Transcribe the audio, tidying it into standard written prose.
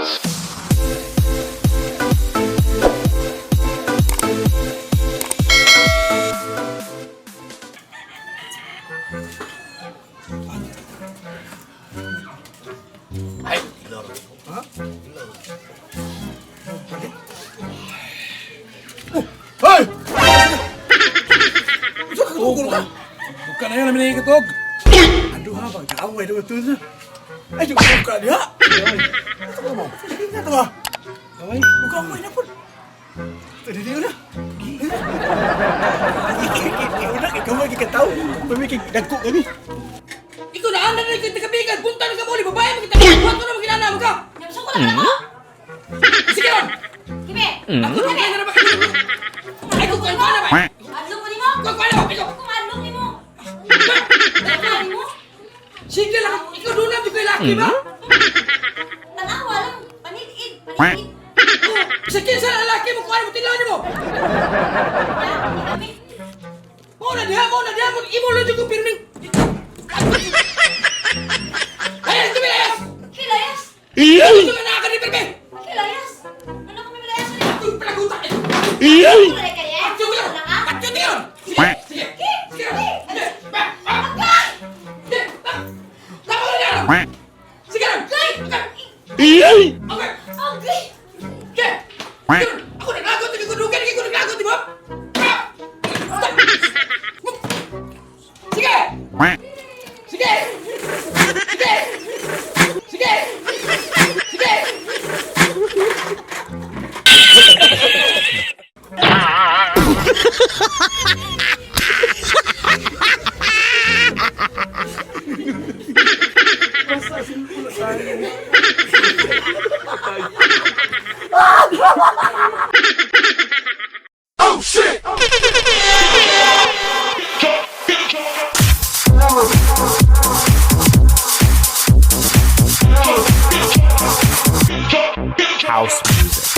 Ay, Hoy! Ito ka tugol ka. Buka na yan, namin nakikitog. Ano ha, mag-away naman ito na. Ay, yung ka niya. Ito mo. Ito ba? Away. Buka na po. Ito na na. Una, ikaw magkikataw. Pamikig, dagko kami. Ikaw na andan na ikaw kabigan, punta na ka muli, babae mo kita, buhat ko na magkilala mo ka. Nyamsong ko lang na mo. Sige ron! Kibe. Ako na kayo na ba? Ay, kung kuwan na ba? Adlong ko nimo. Kung kuwan na ba? Ikaw! Kung adlong nimo. Adlong nimo. Sige lang, ikaw doon lang, ikaw laki ba? Tanawa lang. Panid-id, panid-id. Sa kinsa na lalaki mo, kuwan mo, tilaw mo! Ya, kami. Mo na diha, mo imo lang dyan ko pirming. Ayos, tumilayas! Kilayas. Ito na nakaka ni pirmi! Kilayas. Ano kami milayas ni? Ito yung palaguta! Wala kaya. Atyo ko Wala ka. Atyo ron! Sige, sige! Sige ron! Sige! Ba! Ba! Sige! Ba! Tama na ron! Sige ron! Okay! Okay! Okay. Sige! Sige ron! Ako naglagot! Ako dugan! Ako naglagot! Di ba? Ba! Sige! Sige! Sige! Sige! Sige! House music.